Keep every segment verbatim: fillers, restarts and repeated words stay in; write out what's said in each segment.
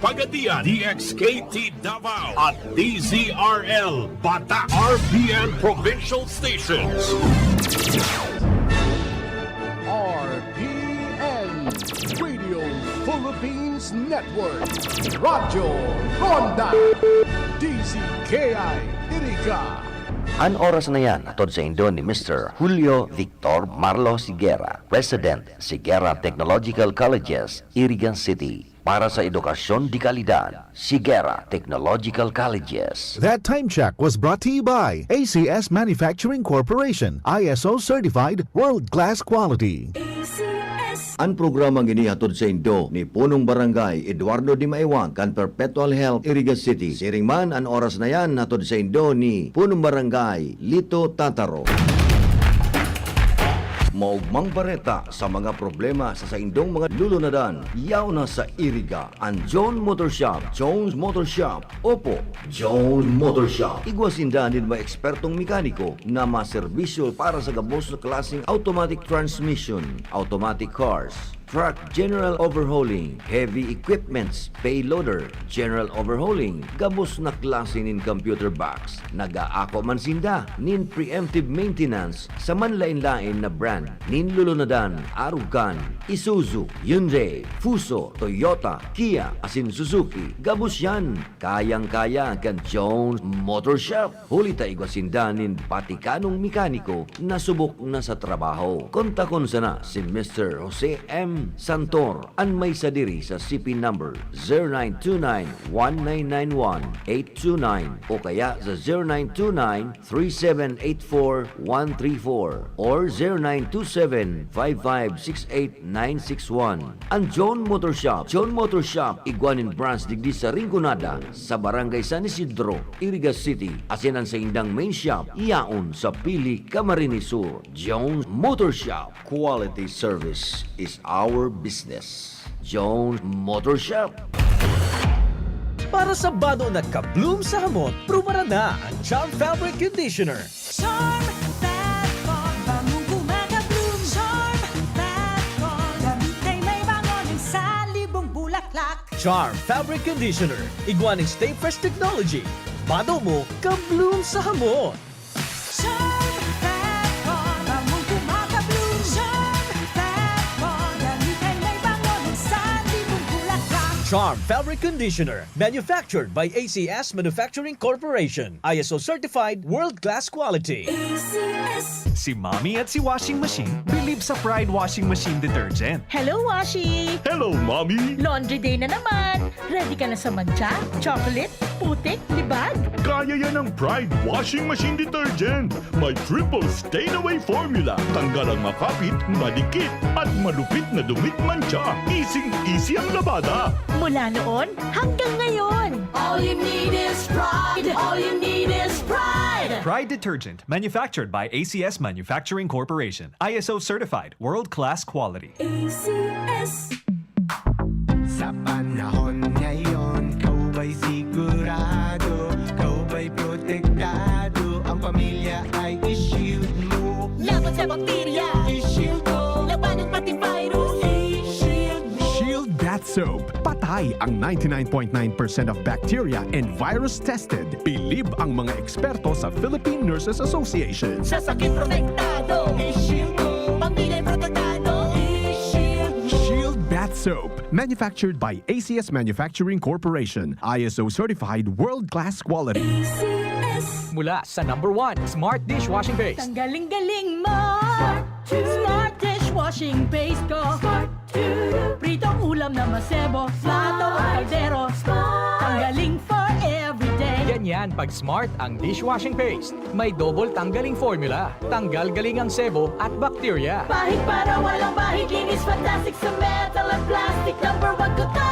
Pagadian, D X K T Davao, at D Z R L Bata, R B N Provincial Stations. R B N Radio Philippines Network, Radyo Ronda, D Z K I Iriga. An oras na yan, hatod saindo ni Mister Julio Victor Marlo Sigera, President, Sigera Technological Colleges, Iriga City, para sa edukasyon de kalidad. Sigera Technological Colleges. That time check was brought to you by A C S Manufacturing Corporation, I S O certified, world-class quality. A C S. An programang ini hatod saindo ni Punong Barangay Eduardo Dimaiwag kan Perpetual Health, Iriga City. Siring man, an oras na yan hatod saindo ni Punong Barangay Lito Tataro. Maogmang bareta sa mga problema sa saindong mga lulunadan, yaon na sa Iriga. An John Motor Shop, Jones Motor Shop, opo, Jones Motor Shop. Igwa sinda nin mga ekspertong mekaniko na maserbisyo para sa gabos na klaseng automatic transmission, automatic cars, truck general overhauling, heavy equipments, payloader, general overhauling, gabos na klase nin computer box. Nag-aako man sinda nin preemptive maintenance sa manlaen-laen na brand nin lulunadan, arog kan Isuzu, Hyundai, Fuso, Toyota, Kia, asin Suzuki. Gabos yan, kayang-kaya kan Jones Motor Shop. Huli ta igwa sinda nin batikanong mekaniko na subok na sa trabaho. Kontakon sana si Mister Jose M Santor, an may sadiri sa C P number zero nine two nine one nine nine one eight two nine o kaya sa zero nine two nine three seven eight four one three four or zero nine two seven five five six eight nine six one. An John Motor Shop. John Motor Shop, igwa nin branch digdi sa Rinconada, sa Barangay San Isidro, Iriga City, asin an saindang main shop yaon sa Pili, Camarines Sur. Jones Motor Shop. Quality service is our business. Jones Motor Shop. Para sa bado na ka-bloom sa hamot, prubaran na ang Charm Fabric Conditioner. Charm Fat Foam, bangong kumaka-bloom. Charm Fat Foam, gamit kay may bango ng salibong bulaklak. Charm Fabric Conditioner, igwa nin Stay Fresh Technology. Bado mo, ka-bloom sa hamot. Charm Fat Foam, bangong kumaka-bloom. Charm Fat Foam, gamit kay may bango ng salibong bulaklak. Charm Fabric Conditioner, manufactured by A C S Manufacturing Corporation. I S O certified, world-class quality. A C S. Si Mommy at si Washing Machine bilib sa Pride Washing Machine Detergent. Hello, Washi! Hello, Mommy! Laundry day na naman! Ready ka na sa mantsa, chocolate, putik, libag? Kaya yan ng Pride Washing Machine Detergent. May triple stain away formula. Tanggal ang makapit, madikit, at malupit na dumit mantsa. Easing-easy ang labada. Mula noon hanggang ngayon. All you need is Pride. All you need is Pride. Pride Detergent, manufactured by A C S Manufacturing Corporation. I S O certified, world-class quality. A C S. Sa panahon ngayon, ikaw ba'y sigurado? Ikaw ba'y protektado? Ang pamilya ay i-shield mo. Laban sa bakterya, i-shield mo. Labanan pati virus, i-shield mo. Shield Bath Soap. Patay ang ninety-nine point nine percent of bacteria and virus tested. Bilib ang mga eksperto sa Philippine Nurses Association. Sa sakit protektado, i-shield mo. Pamilya protektado, i-shield mo. Shield Bath Soap. Manufactured by A C S Manufacturing Corporation. I S O certified, world-class quality. A C S. Mula sa number one, Smart Dishwashing Paste. Tanggaling-galing mo. Smart dishwashing paste ko. Pritong ulam na masebo, plato o kaldero. Tanggaling for everyday. Ganyan pag Smart ang dishwashing paste. May double tanggaling formula. Tanggal galing ang sebo at bakterya. Pahid para walang bahid, linis fantastic sa metal at plastic. Number one ko to.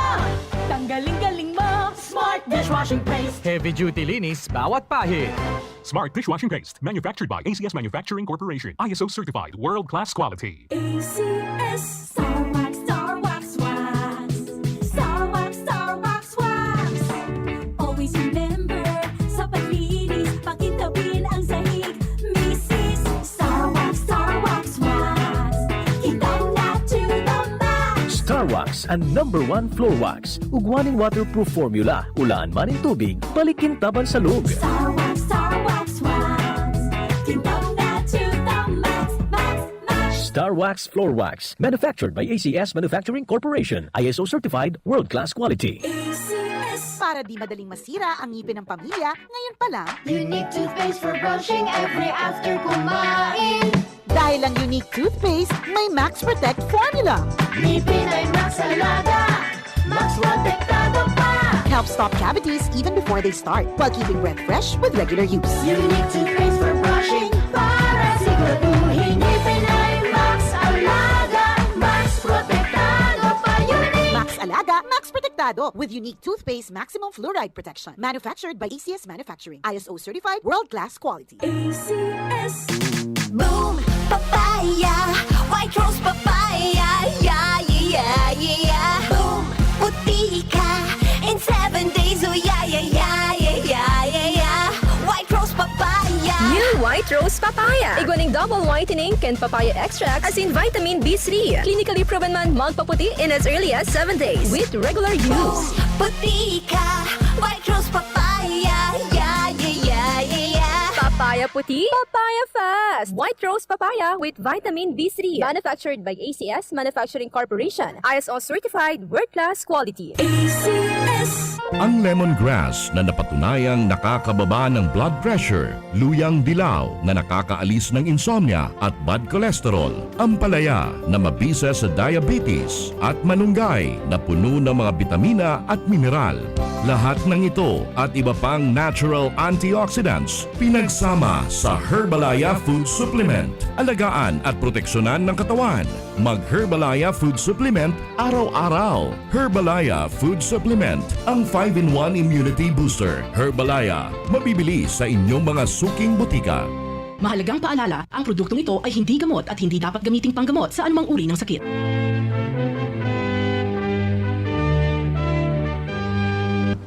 Tanggaling-galing mo, Smart dishwashing paste. Heavy duty linis bawat pahid. Smart dishwashing paste, manufactured by A C S Manufacturing Corporation. I S O certified, world-class quality. A C S. Star Wax, Star Wax Wax. Star Wax, Star Wax Wax. Always remember, sa paglinis, pakintabin ang sahig. Misis, Star Wax, Star Wax Wax. Kitaw na to the max. Star Wax, An number one floor wax, ugwa nin waterproof formula, ulaan man nin tubig, balik kintaban sa log. Star Wax, Star Wax, Wax. Kintab na to the max, max, max. Star Wax Floor Wax, manufactured by A C S Manufacturing Corporation, I S O certified, world-class quality. A C S. Para di madaling masira ang ngipin ng pamilya, ngayon pa lang. Unique toothpaste for brushing every after kumain. Dahil ang Unique Toothpaste may Max Protect Formula. Ngipin ay Max Alaga. Max protektado pa. Helps stop cavities even before they start, while keeping breath fresh with regular use. Unique toothpaste for brushing para siguraduhin ngipin ay Max Alaga. Max protektado pa. Unique. Max Alaga, Max Protektado with Unique Toothpaste Maximum Fluoride Protection. Manufactured by A C S Manufacturing. I S O certified, world-class quality. A C S. Boom! Papaya! White Rose Papaya! Yeah, yeah, yeah, yeah, yeah! Boom! Puti ka! In seven days, oh yeah, yeah, yeah, yeah, yeah, yeah, yeah! White Rose Papaya! New White Rose Papaya. Igwa ning double whitening kan papaya extract asin vitamin B three. Clinically proven man magpaputi in as early as seven days with regular use. Puti ka! White Rose Papaya! Yeah, yeah, yeah, yeah, yeah! Papaya puti, papaya fast. White Rose Papaya with vitamin B three. Manufactured by A C S Manufacturing Corporation. I S O certified, world-class quality. A C S. Ang lemongrass na napatunayang nakakababa ng blood pressure, luyang dilaw na nakakaalis ng insomnia at bad cholesterol, ampalaya na mabisa sa diabetes, at malunggay na puno ng mga bitamina at mineral. Lahat ng ito at iba pang natural antioxidants pinagsama sa Herbalaya Food Supplement. Alagaan at proteksyonan ng katawan. Mag Herbalaya Food Supplement araw-araw. Herbalaya Food Supplement, ang five-in-one Immunity Booster. Herbalaya, mabibili sa inyong mga suking botika. Mahalagang paalala, ang produktong ito ay hindi gamot at hindi dapat gamiting panggamot sa anumang uri ng sakit.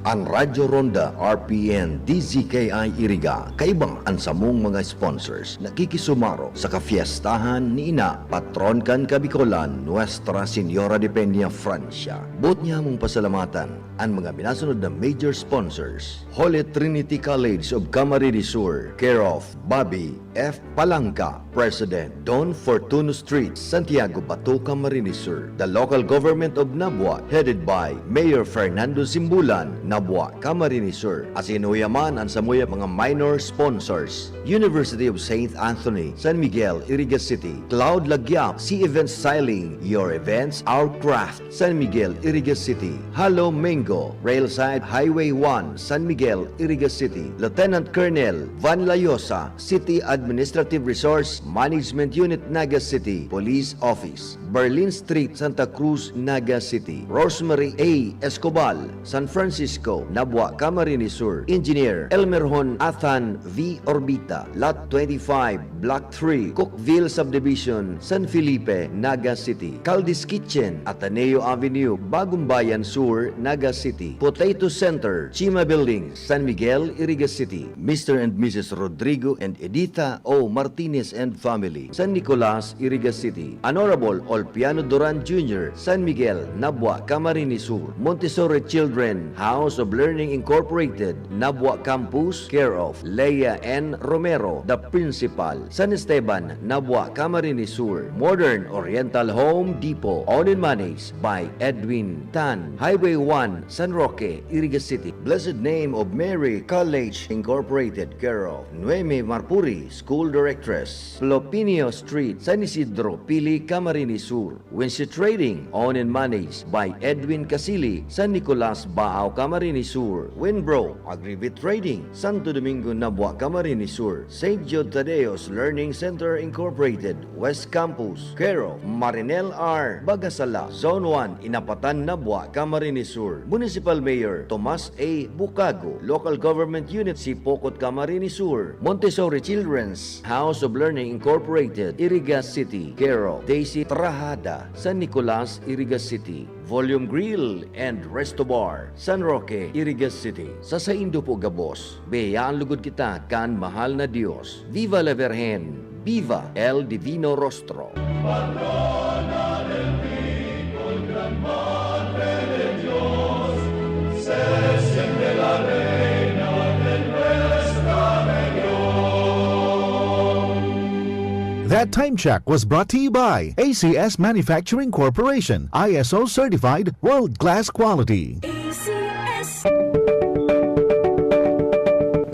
An Radyo Ronda, R P N, D Z K I Iriga, kaiba an samong mga sponsors, nakikisumaro sa kafiestahan ni Ina, patron kan Kabikolan, Nuestra Señora de Peña, Francia. Boot niya mong pasalamatan an mga minasunod na major sponsors: Holy Trinity College of Camarines Sur, care of Bobby F. Palangka, President, Don Fortuno Street, Santiago Bato, Camarines Sur. The local government of Nabua, headed by Mayor Fernando Simbulan, Nabua, Camarines Sur. Asin huya man an samuya mga minor sponsors: University of Saint Anthony, San Miguel, Iriga City. Cloud Lagyap, Sea Events Styling, your events, our craft. San Miguel, Iriga City. Halo Mango, Railside Highway one, San Miguel, Iriga City. Lieutenant Colonel Van Layosa, City Administrative Resource Management Unit, Naga City Police Office, Berlin Street, Santa Cruz, Naga City. Rosemary A. Escobal, San Francisco, Nabua, Camarines Sur. Engineer Elmerhon Athan V. Orbita, Lot twenty-five, Block three, Cookville Subdivision, San Felipe, Naga City. Caldi's Kitchen, Ateneo Avenue, Bagumbayan Sur, Naga City. Potato Center, Chima Building, San Miguel, Iriga City. Mister and Missus Rodrigo and Edita O. Martinez and family, San Nicolas, Iriga City. Honorable Olpiano Duran Junior, San Miguel, Nabua, Camarines Sur. Montessori Children, House of Learning Incorporated, Nabua Campus, care of Lea N. Romero, the principal. San Esteban, Nabua, Camarines Sur. Modern Oriental Home Depot, owned and managed by Edwin Tan. Highway one, San Roque, Iriga City. Blessed Name of Mary College Incorporated, care of Noemi Marpuri, School Directress. Lopinio Street, San Isidro, Pili, Camarines Sur. Winsi Trading, owned and managed by Edwin Casili, San Nicolas, Baao, Camarines Sur. Winbro Agribit Trading, Santo Domingo, Nabua, Camarines Sur. Saint Jude Tadeo's Learning Center Incorporated, West Campus, care of Marinel R. Bagasala, Zone one, Inapatan, Nabua, Camarines Sur. Municipal Mayor Tomas A. Bucago, Local Government Unit Sipocot, Camarines Sur. Montessori Children's House of Learning Incorporated, Iriga City, care of Daisy Trahada, San Nicolas, Iriga City. Volume Grill and Resto Bar, San Roque, Iriga City. Sa saindo po gabos, biyayaan lugod kita kan mahal na Dios. Viva la Virgen! Viva El Divino Rostro! A Time Check was brought to you by A C S Manufacturing Corporation, I S O certified, world-class quality. A C S.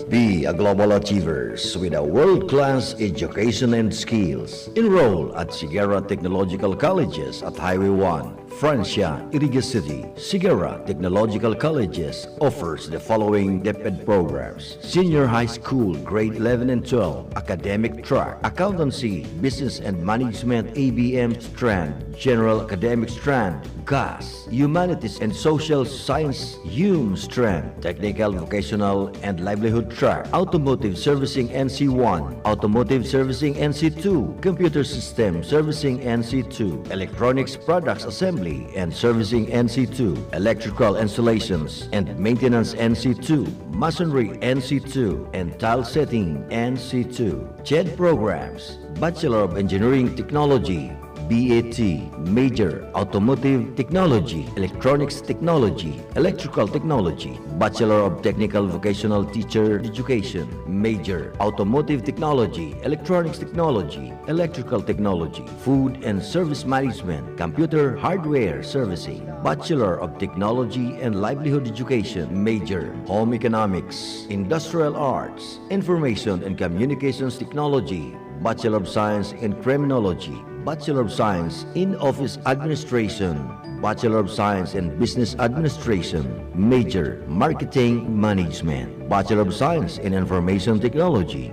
Be a global achievers with a world-class education and skills. Enroll at Sigara Technological Colleges at Highway one, Francia, Iriga City. Sigara Technological Colleges offers the following DepEd programs: Senior High School, Grade eleven and twelve, Academic Track, Accountancy, Business and Management, A B M strand, General Academic strand, GAS, Humanities and Social Science, HUM strand, Technical, Vocational and Livelihood Track, Automotive Servicing N C one, Automotive Servicing N C two, Computer System Servicing N C two, Electronics Products Assembly and Servicing N C two, Electrical Installations and Maintenance N C two, Masonry N C two, and Tile Setting N C two. CHED programs: Bachelor of Engineering Technology, B A T, major, Automotive Technology, Electronics Technology, Electrical Technology, Bachelor of Technical Vocational Teacher Education, major, Automotive Technology, Electronics Technology, Electrical Technology, Food and Service Management, Computer Hardware Servicing, Bachelor of Technology and Livelihood Education, major, Home Economics, Industrial Arts, Information and Communications Technology, Bachelor of Science in Criminology, Bachelor of Science in Office Administration, Bachelor of Science in Business Administration, major, Marketing Management, Bachelor of Science in Information Technology.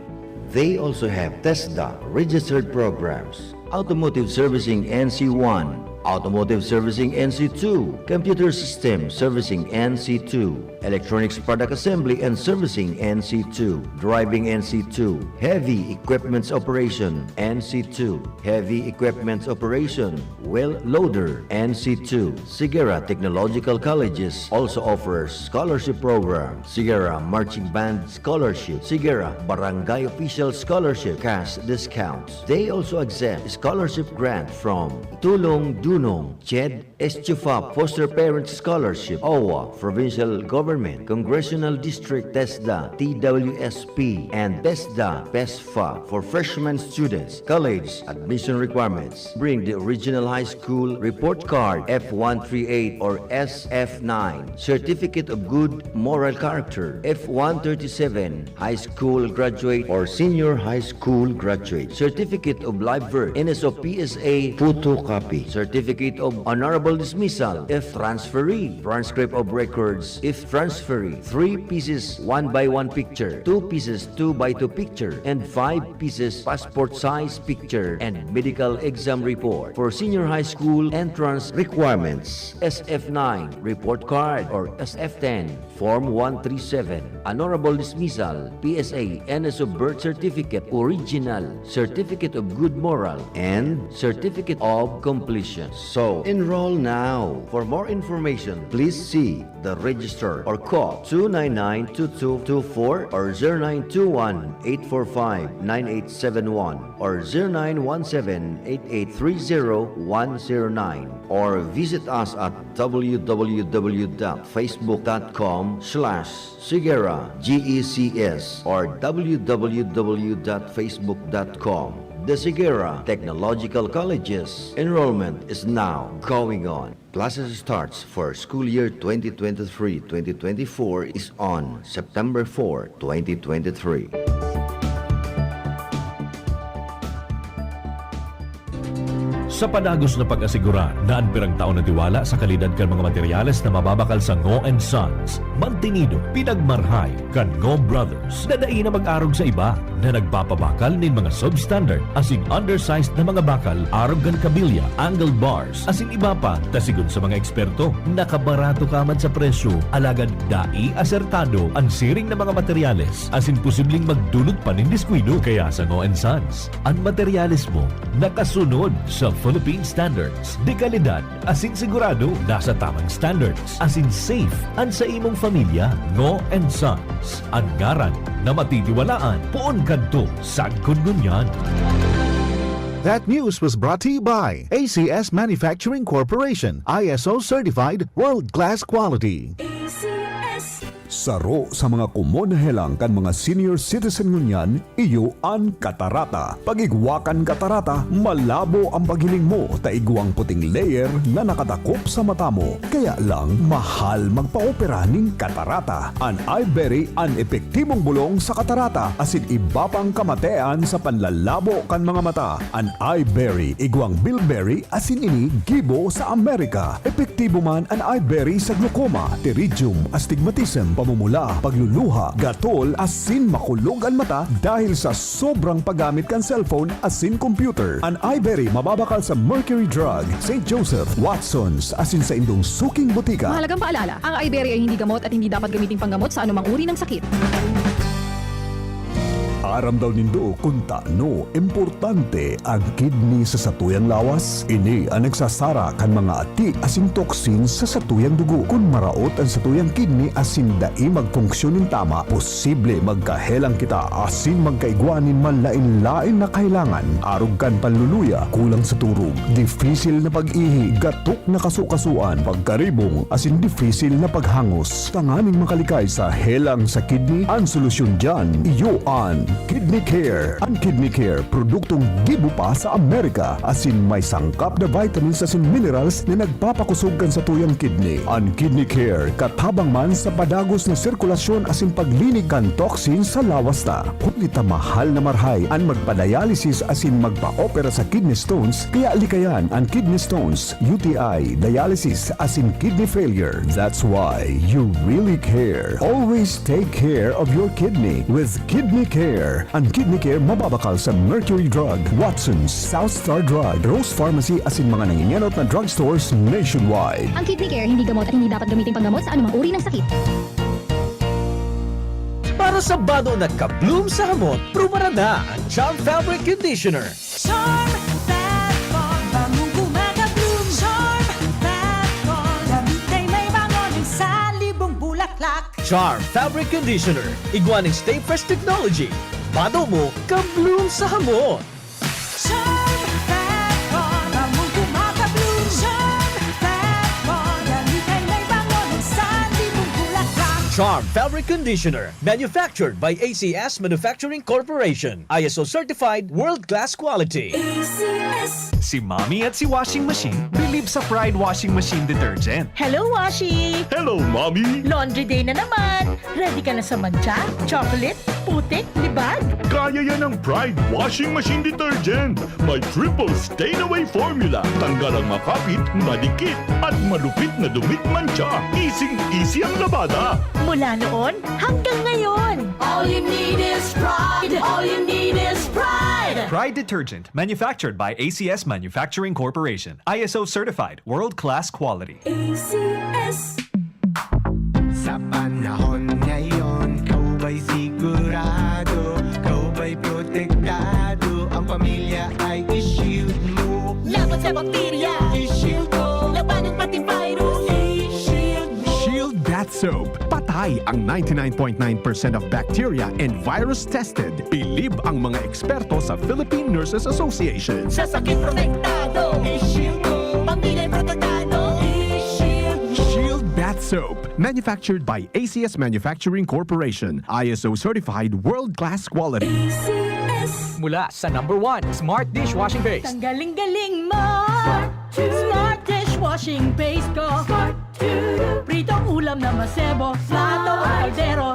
They also have TESDA registered programs: Automotive Servicing N C one, Automotive Servicing N C two, Computer System Servicing N C two, Electronics Product Assembly and Servicing N C two, Driving N C two, Heavy Equipments Operation N C two, Heavy Equipments Operation, Wheel Loader N C two. Sigara Technological Colleges also offers scholarship program: Sigara Marching Band Scholarship, Sigara Barangay Official Scholarship, cash discounts. They also accept scholarship grant from Tulong Dunong, CHED, ESTUFA Foster Parent Scholarship, OWWA, Provincial Government, Congressional District, TESDA, T W S P, and TESDA, PESFA for freshman students, college admission requirements. Bring the original high school report card, F one three eight or S F nine, Certificate of Good Moral Character, F one thirty-seven, high school graduate or senior high school graduate, Certificate of Live Birth, N S O P S A photocopy, Certificate of Honorable Dismissal if transferee, transcript of records if transferee, three pieces one by one picture, two pieces two by two picture, and five pieces passport size picture, and medical exam report. For senior high school entrance requirements, S F nine report card or S F ten, Form one three seven, Honorable Dismissal, P S A, N S O Birth Certificate, Original, Certificate of Good Moral, and Certificate of Completion. So, enroll now. For more information, please see the register or call two nine nine two two two four or zero nine two one eight four five nine eight seven one or zero nine one seven eight eight three zero one zero nine, or visit us at w w w dot facebook dot com slash sigera G E C S or w w w dot facebook dot com. The Sigera Technological Colleges. Enrollment is now going on. Classes starts for school year twenty twenty-three twenty twenty-four is on September four, twenty twenty-three. Sa padagos na pag-asigurar na an pirang taon na tiwala sa kalidad kan mga materyales na mababakal sa Ngo and Sons, mantinido, pinagmarhay kan Ngo Brothers na dai na mag-arog sa iba na nagpapabakal nin mga substandard asin undersized na mga bakal arog kan kabilya, angled bars, asin iba pa, ta sigon sa mga eksperto, nakabarato ka man sa presyo, alagad dai asertado an siring na mga materyales asin posibleng magdulot pa nin diskuido. Kaya sa Ngo and Sons, an materyales mo nakasunod sa Philippine Standards de Calidad asin sigurado nasa tamang standards asin safe an sa imong pamilya. Ngo and Sons, an ngaran na matitiwalaan poon kadto sagkod ngunyan. That news was brought to you by A C S Manufacturing Corporation, I S O certified, world-class quality. A C S. Saro sa mga komon na helang kan mga senior citizen ngunyan, iyo an katarata. Pag igwa kan katarata, malabo ang paghiling mo ta igwang puting layer na nakadakop sa mata mo. Kaya lang, mahal magpaopera nin katarata. An Iberry an epektibong bolong sa katarata asin iba pang kamatean sa panlalabo kan mga mata. An Iberry igwang bilberry asin ini gibo sa Amerika. Epektibo man an Iberry sa glaucoma, pterygium, astigmatism, pamumula, pagluluha, gatol, asin makulog an mata dahil sa sobrang paggamit kan cellphone asin computer. An Iberry mababakal sa Mercury Drug, Saint Joseph, Watson's, asin sa indong suking botika. Mahalagang paalala, ang Iberry ay hindi gamot at hindi dapat gamiting panggamot sa anumang uri ng sakit. Aram daw nindo kun tano importante an kidney sa satuyang lawas? Ini an nagsasara kan mga ati asin toxin sa satuyang dugo. Kun maraot an satuyang kidney asin dai magfunksyon nin tama, posible magkahelang kita asin magkaigwa nin malaen-laen na kahelangan, arog kan panluluya, kulang sa turog, difisil na pag-ihi, gatok na kasukasuan, pagkaribong, asin difisil na paghangos. Tanganing makalikay sa helang sa kidney, an solusyon diyan, iyo an Kidney Care. An Kidney Care, produktong gibo pa sa Amerika, asin may sangkap na vitamins asin minerals na nagpapakosog kan satuyang kidney. An Kidney Care, katabang man sa padagos na sirkulasyon asin paglinig kan toxin sa lawas ta. Huli ta mahal na marahay an magpa-dialysis asin magpa-opera sa kidney stones, kaya likayan an kidney stones, U T I, dialysis, asin kidney failure. That's why you really care. Always take care of your kidney with Kidney Care. An Kidney Care mababakal sa Mercury Drug, Watson's, South Star Drug, Rose Pharmacy asin mga nangingenot na drugstores nationwide. Ang Kidney Care hindi gamot at hindi dapat gamitin panggamot sa anumang uri ng sakit. Para sa bado na ka-bloom sa hamot, prubaran na ang Charm Fabric Conditioner. Charm Fat Ball, bangong gumagabloom. Charm Fat Ball, damit ay may bango ng salibong bulaklak. Charm Fabric Conditioner, igwa ning Stay Fresh Technology. Bado mo, ka-bloom sa hamot. Charm Fat Ball, bangong gumagabloom. Charm Fat Ball, damit ay may bango ng salibong bulaklak. Charm Fabric Conditioner, manufactured by A C S Manufacturing Corporation. I S O certified, world-class quality. A C S. Si Mommy at si Washing Machine bilib sa Pride Washing Machine Detergent. Hello, Washi! Hello, Mommy! Laundry day na naman! Ready ka na sa mantsa, chocolate, putik, libag? Kaya yan ng Pride Washing Machine Detergent. May triple stain away formula. Tanggal ang makapit, madikit, at malupit na dumit mantsa. Easing-easy ang labada. Mula noon hanggang ngayon. All you need is Pride. All you need is Pride. Pride Detergent, manufactured by A C S Manufacturing Corporation. I S O certified, world-class quality. A C S. Sa panahon ngayon, ikaw ba'y sigurado? Ikaw ba'y protektado? Ang pamilya ay i-shield mo. Laban sa bakterya, i-shield ko. Labanan pati virus, i-shield mo. Shield Bath Soap. Patay ang ninety-nine point nine percent of bacteria and virus tested. Bilib ang mga eksperto sa Philippine Nurses Association. Sa sakit protektado, i-shield ko. Pamilya protektado, i-shield mo. Shield Bath Soap. Manufactured by A C S Manufacturing Corporation. I S O certified, world-class quality. A C S. Mula sa number one, Smart Dishwashing Paste. Tanggaling-galing mo! Smart Dishwashing Paste ko! Pritong ulam na masebo, plato o kaldero.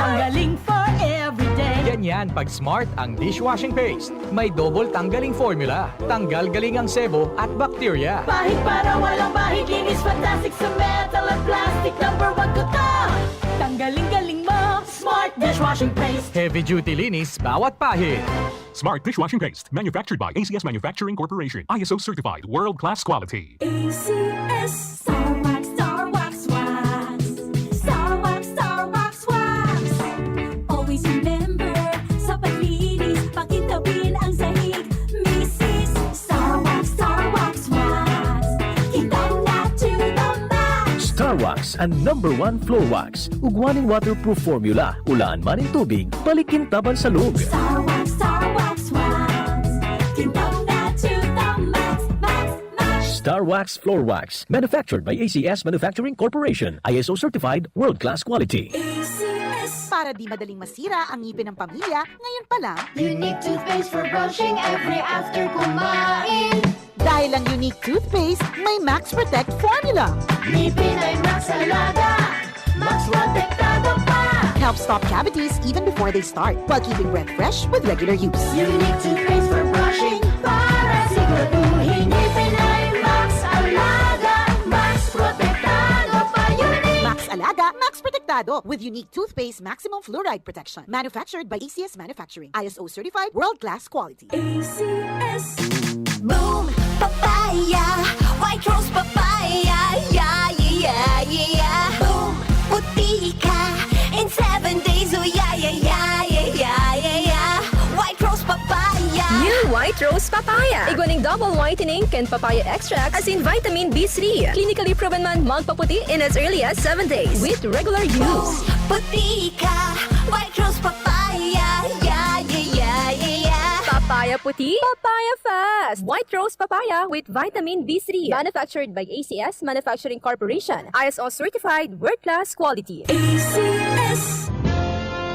Tanggaling for everyday. Ganyan pag Smart ang dishwashing paste. May double tanggaling formula. Tanggal galing ang sebo at bakterya. Pahid para walang bahid, linis fantastic sa metal at plastic. Number one ko to. Tanggaling galing mo, Smart Dishwashing Paste. Heavy duty linis bawat pahid. Smart Dishwashing Paste, manufactured by A C S Manufacturing Corporation. I S O certified, world-class quality. A C S. Star Wax, Star Wax, Wax. Star Wax, Star Wax, Wax. Always remember, sa paglinis, pakintabin ang sahig. Misis, Star Wax, Star Wax, Wax. Kintab na to the max. Star Wax, ang number one floor wax. Ugwa nin waterproof formula. Ulaan man nin tubig, balik kintaban sa log. Star Wax, Star Wax, Wax. Kintab na to the max, max, max. Star Wax Floor Wax, manufactured by A C S Manufacturing Corporation, I S O certified, world-class quality. Para di madaling masira ang ngipin ng pamilya, ngayon pa lang. Unique toothpaste for brushing every after kumain. Dahil ang Unique Toothpaste may Max Protect Formula. Ngipin ay Max Alaga. Mas protektado pa. Helps stop cavities even before they start, while keeping breath fresh with regular use. Unique toothpaste for brushing para siguraduhin ngipin ay Max Alaga. Mas protektado pa. Unique. Max Alaga, Max Protektado with Unique Toothpaste Maximum Fluoride Protection. Manufactured by A C S Manufacturing. I S O certified, world-class quality. A C S. Boom! Papaya! White Rose Papaya! Yeah, yeah, yeah, yeah! Boom! Puti ka! In seven days, oh yeah, yeah, yeah, yeah, yeah, yeah, yeah! White Rose Papaya! New White Rose Papaya. Igwa ning double whitening kan papaya extract asin vitamin B three. Clinically proven man magpaputi in as early as seven days with regular use. Puti ka! White Rose Papaya! Yeah, yeah, yeah, yeah, yeah! Papaya puti, papaya fast. White Rose Papaya with vitamin B three. Manufactured by A C S Manufacturing Corporation. I S O certified, world-class quality. A C S.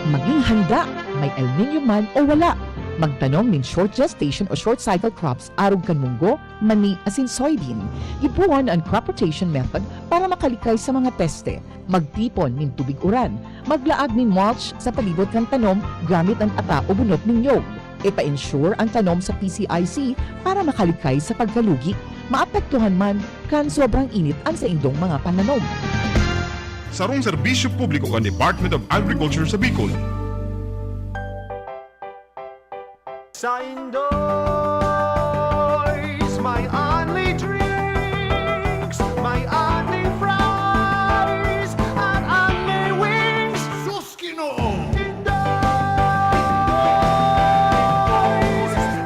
Maging handa, may El Nino man o wala. Magtanom nin short gestation o short cycle crops arog kan munggo, mani asin soybean. Gibohon an crop rotation method para makalikay sa mga peste. Magtipon nin tubig uran. Maglaag nin mulch sa palibot kan tanom gamit an ata o bunot nin nyog. Ipa-insure an tanom sa P C I C para makalikay sa pagkalugi. Maapektuhan man kan sobrang init an saindong mga pananom. Sarong serbisyo publiko kan Department of Agriculture sa Bicol. Sa Indoy's, my only drinks, my only fries, and only wings. Sus, Ginoo! Indoy's!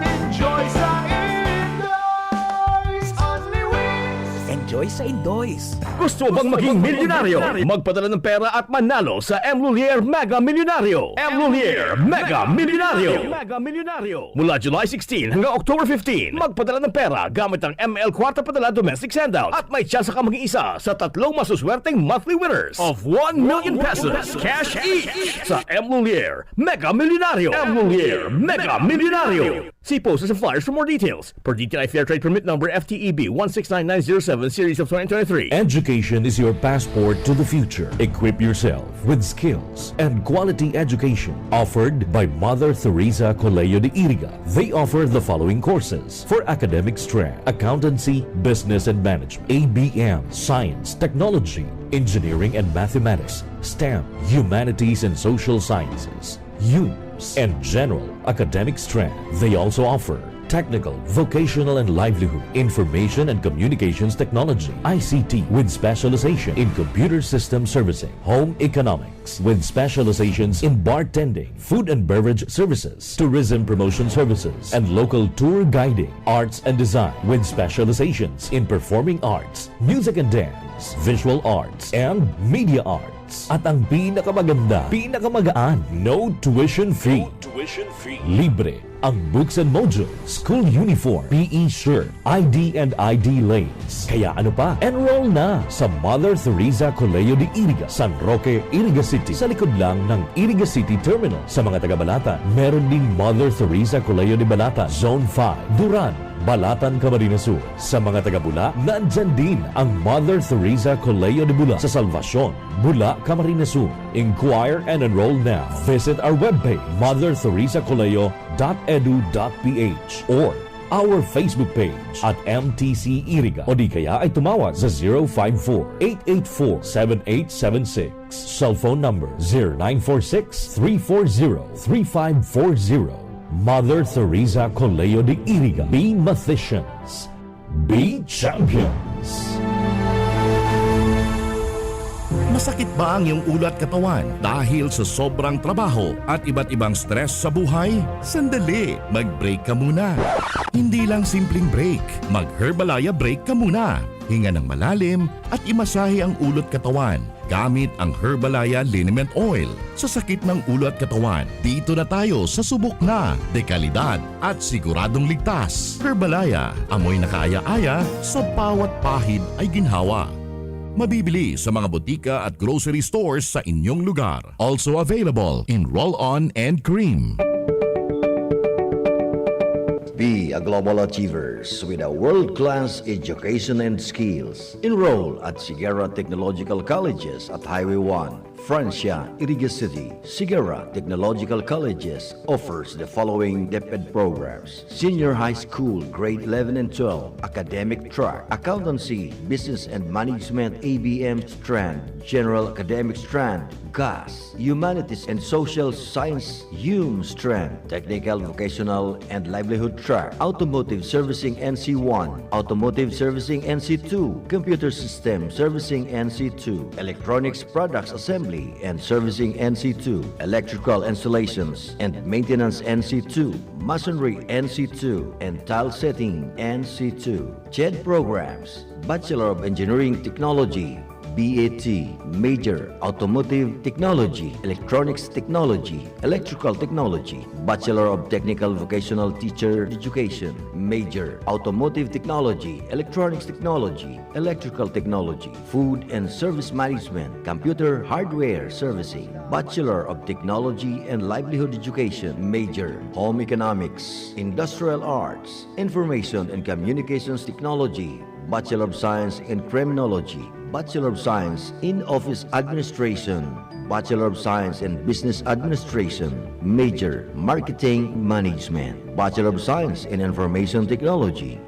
Enjoy sa Indoy's! Only wings! Enjoy sa Indoy's. Gusto mo bang maging milyonaryo? Magpadala ng pera at manalo sa M Lulier Mega Milyonaryo. M Lulier Mega Milyonaryo. Mega Milyonaryo. Mula July sixteen hanggang October fifteen, magpadala ng pera gamit ang M L Kwarta Padala Domestic Sendout at may tsansa ka maging isa sa tatlong masuswerteng monthly winners of one million pesos cash each sa M Lulier Mega Milyonaryo. M Lulier Mega Milyonaryo. See posters and flyers for more details. Per D T I Fair Trade Permit Number F T E B one six nine nine zero seven Series of twenty twenty-three. Education is your passport to the future. Equip yourself with skills and quality education offered by Mother Teresa Colegio de Iriga. They offer the following courses for academic strength: accountancy, business and management, A B M, science, technology, engineering and mathematics, STEM, humanities and social sciences, UMS, and general academic strength. They also offer technical, vocational, and livelihood, information and communications technology, I C T, with specialization in computer system servicing, home economics, with specializations in bartending, food and beverage services, tourism promotion services, and local tour guiding, arts and design, with specializations in performing arts, music and dance, visual arts, and media arts. At ang pinakamaganda, pinakamagaan, no tuition fee. No tuition fee. Libre ang books and modules, school uniform, P E shirt, I D and I D lace. Kaya ano pa? Enroll na sa Mother Teresa Colegio de Iriga, San Roque, Iriga City, sa likod lang ng Iriga City Terminal. Sa mga taga Balatan, meron ding Mother Teresa Colegio de Balatan, Zone five, Duran, Balatan, Camarines Sur. Sa mga taga Bula, nandyan din ang Mother Teresa Colegio de Bula sa Salvacion, Bula, Camarines Sur. Inquire and enroll now. Visit our webpage, mother teresa colegio dot edu dot p h, or our Facebook page at M T C Iriga, o di kaya ay tumawag sa zero five four, eight eight four, seven eight seven six. Cell phone number zero nine four six, three four zero, three five four zero. Mother Teresa Colegio de Iriga. Be mathematicians. Be champions. Sakit ba ang iyong ulo at katawan dahil sa sobrang trabaho at iba't ibang stress sa buhay? Sandali, mag-break ka muna. Hindi lang simpleng break. Mag-Herbalaya break ka muna. Hinga ng malalim at imasahe ang ulo at katawan gamit ang Herbalaya Liniment Oil. Sa sakit ng ulo at katawan, dito na tayo sa subok na, dekalidad at siguradong ligtas. Herbalaya, amoy nakaaya-aya, sa bawat pahid ay ginhawa. Mabibili sa mga botika at grocery stores sa inyong lugar. Also available in roll-on and cream. Be a global achievers with a world-class education and skills. Enroll at Sigara Technological Colleges at Highway one, Francia, Iriga City. Sigara Technological Colleges offers the following DepEd programs: Senior High School, Grade eleven and twelve, Academic Track, Accountancy, Business and Management, A B M Strand, General Academic Strand, GAS, Humanities and Social Science, HUM Strand, Technical, Vocational and Livelihood Track, Automotive Servicing N C one, Automotive Servicing N C two, Computer System Servicing N C two, Electronics Products Assembly and Servicing N C two, Electrical Installations and Maintenance N C two, Masonry N C two, and Tile Setting N C two. CHED programs: Bachelor of Engineering Technology, B A T, major, Automotive Technology, Electronics Technology, Electrical Technology, Bachelor of Technical Vocational Teacher Education, major, Automotive Technology, Electronics Technology, Electrical Technology, Food and Service Management, Computer Hardware Servicing, Bachelor of Technology and Livelihood Education, major, Home Economics, Industrial Arts, Information and Communications Technology, Bachelor of Science in Criminology, Bachelor of Science in Office Administration, Bachelor of Science in Business Administration, major, Marketing Management, Bachelor of Science in Information Technology.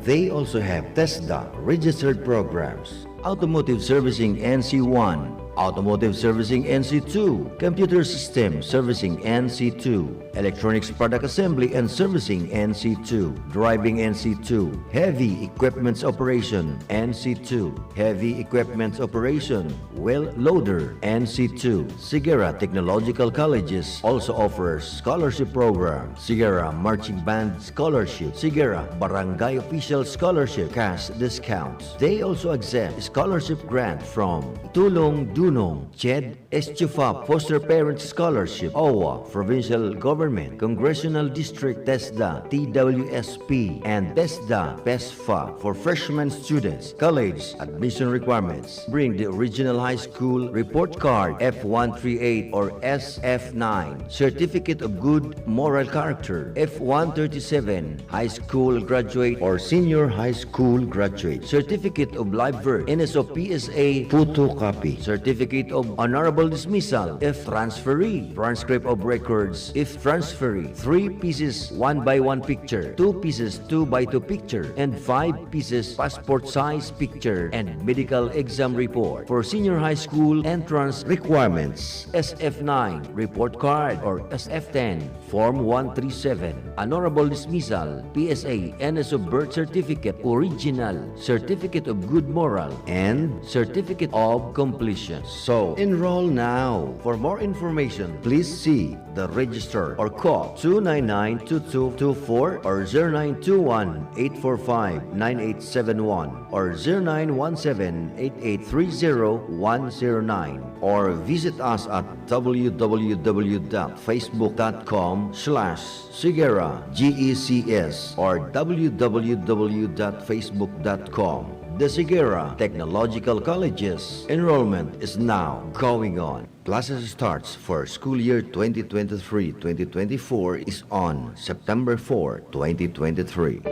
They also have TESDA registered programs: Automotive Servicing N C one, Automotive Servicing N C two, Computer System Servicing N C two, Electronics Product Assembly and Servicing N C two, Driving N C two, Heavy Equipments Operation N C two, Heavy Equipments Operation, Wheel Loader N C two. Sigara Technological Colleges also offers scholarship program: Sigara Marching Band Scholarship, Sigara Barangay Official Scholarship, cash discounts. They also accept scholarship grant from Tulong Dunong, CHED, ESTUFA Foster Parent Scholarship, OWWA, Provincial Government, Congressional District, TESDA, T W S P, and TESDA, PESFA. For freshman students, college admission requirements: bring the original high school report card, F one three eight or S F nine, certificate of good moral character, F one thirty-seven, high school graduate or senior high school graduate, certificate of live birth, N S O P S A photocopy, certificate of honorable dismissal if transferee, transcript of records if transferee, three pieces one by one picture, two pieces two by two picture, and five pieces passport size picture, and medical exam report. For senior high school entrance requirements, S F nine report card or S F ten, Form one three seven, honorable dismissal, P S A, N S O birth certificate, original, certificate of good moral, and certificate of completion. So, enroll now. For more information, please see the register or call two nine nine two two two four or zero nine two one eight four five nine eight seven one or zero nine one seven eight eight three zero one zero nine, or visit us at w w w dot facebook dot com slash sigera G E C S or w w w dot facebook dot com. The Sigera Technological Colleges enrollment is now going on. Classes starts for school year twenty twenty-three twenty twenty-four is on September four, twenty twenty-three.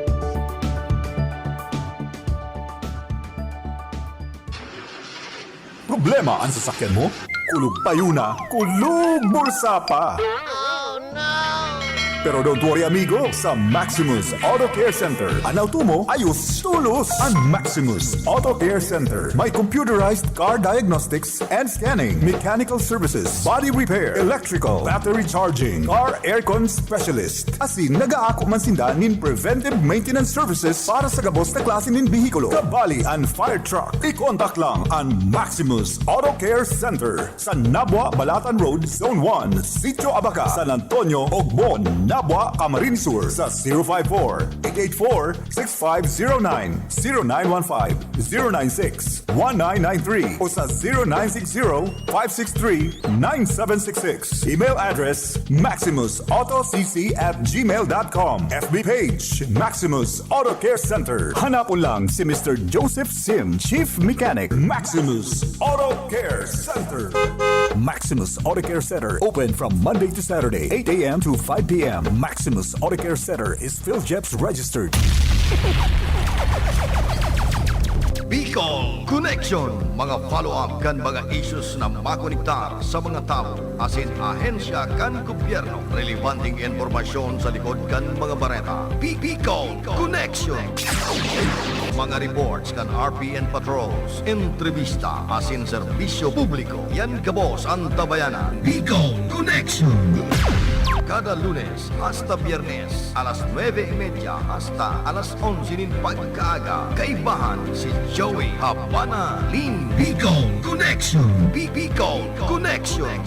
Problema an sasakyan mo? Kulog payo na, kulog bulsa pa! Pero don't worry, amigo. Sa Maximus Auto Care Center, an auto mo ayos tolos. An Maximus Auto Care Center may computerized car diagnostics and scanning, mechanical services, body repair, electrical, battery charging, car aircon specialist. Asin nagaako man sinda nin preventive maintenance services para sa gabos na klase nin behikulo, kabali an fire truck. I-contact lang an Maximus Auto Care Center sa Nabua, Balatan Road, Zone one, Sitio Abaca, San Antonio, Ogmon, Nabua, Camarines Sur, sa zero five four, eight eight four, six five zero nine, zero nine one five, zero nine six, one nine nine three o sa zero nine six zero, five six three, nine seven six six. Email address, maximus auto c c at gmail dot com. F B page, Maximus Auto Care Center. Hanapon lang si Mister Joseph Sim, Chief Mechanic, Maximus Auto Care Center. Maximus Auto Care Center, open from Monday to Saturday, eight a m to five p m. Maximus Auto Care Center is PhilGEPS registered. Bicol Connection, mga follow-up kan mga issues na makonektar sa mga tawo asin ahensya kan gobyerno. Relebanteng impormasyon sa likod kan mga bareta. Bi-, Bicol Connection. Mga reports kan R P N patrols, entrevista asin serbisyo publiko. Yan gabos an tabayanan. Bicol Connection. Kada Lunes hasta Biyernes, alas nuebe y media hasta alas onse nin pagkaaga, kaibahan si Joey Habana Lin. Bicol Connection. Bi-, Bicol Connection.